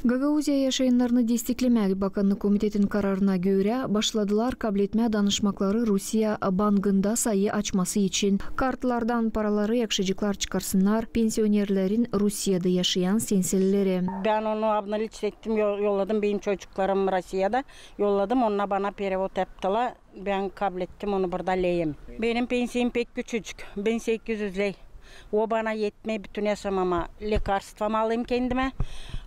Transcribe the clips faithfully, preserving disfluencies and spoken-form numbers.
Gagauziya yaşayannarını desteklemää bakannık komitetin kararına görä, başladılar kabletmää danışmakları Rusiya bangında sayı açması için. Kartlardan paraları yakışıcıklar çıkarsınnar pensionerlerin Rusiyada yaşayan sensellere. Bän onu обналичить ettim, yo-, yolladım benim çocuklarım Rusiyada. Yolladım, onnar bana перевод yaptılar. Bän kablettim onu burada leyim. Benim pensiyam pek küçücük. Bin sekiz üz ley. O bana etmää bütün yaşamama. Lekarstvam alayım kendimä.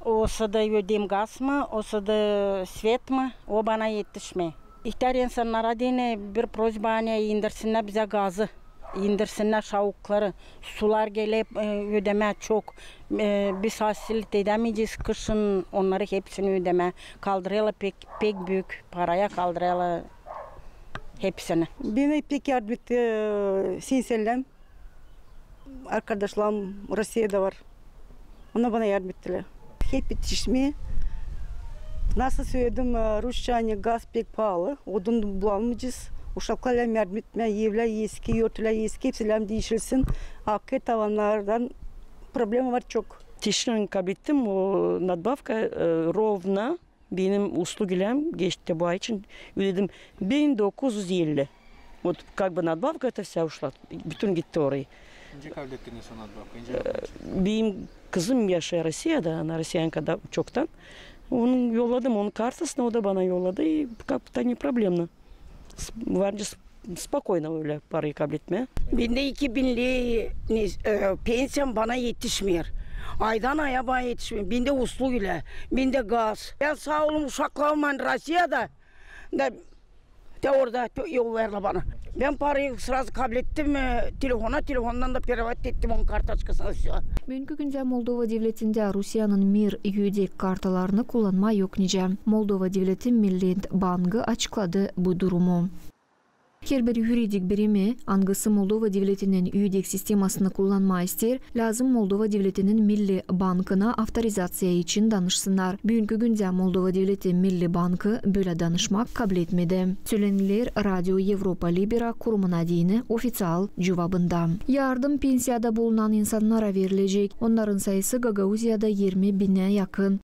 Osa da ödeyim gaz mı, osa da svet mı, o bana etişmää. İhtär insannara deyni bir просьба, ani indirsinnär bizä gazı. İndirsinnär şavukları. Sular geler, e, ödemää çok. E, biz hasıl edämeyecez kışın onnarı hepsini ödemää. Kaldırêrlar pek, pek büük paraya kaldırêrlar hepsini. Bana pek yardım etti, e, sensellär. Arkadaşlarım Rusiyada var. Onnar bana yardım ettilär. Hep etişmää. Nasıl söledim, e, rusça, ani gaz pek paalı. Odun bulamayacez. Uşaklar lääzım yardım etmää. Evlär eski, örtülär eski. Hepsi lääzım diişilsin. Akıt alanlardan problema var çok. Tişin kablettim, o nadbavka, e, ровно benim uslugiläm geçti bu ay için. Ödedim bin dokuz üz elli. Вот, как бы надбавка это вся ушла. Bütün gitti orayı. İncä kablettiniz o nadbavka, incä yaptınız? Benim kızım yaşêêr Rusiyada, ana rusiyanka da çoktan. Onu yolladım, onun kartasına, o da bana yolladı. И как бы то не проблемно. S-, var nicä s-, спокойно ölä parayı kabletmää. Bendä iki bin ley, ne, e, pensiyam bana etişmeer. Aydan aya bana etişmeer. Bendä uslugiler, bendä gaz. Bän saa olum uşaklarımnan Rusiyada. Da, da orada to-, yollêêrlar bana. Bän parayı сразу kablettim, e, telefona, telefondan da перевод ettim onun kartoçkasına, всё. Büünkü gündä Moldova devletindä Rusiyanın Mir üyedek kartalarını kullanmaa yok nicä. Moldova devleti Millet bankı açıkladı bu durumu. Herbir yuridik birimi, angısı Moldova devletinin üyedek sistemasını kullanmaa isteer, lääzım Moldova devletinin Milli bankına avtorizaţiya için danışsınnar. Büünkü gündä Moldova devleti Milli bankı bölä danışmak kabletmedi. Sölenilär Radio Evropa Libera kurumuna deyni ofiţial cuvabında. Yardım pensiyada bulunan insannara verilecek. Onnarın sayısı Gagauziyada irmi binä yakın.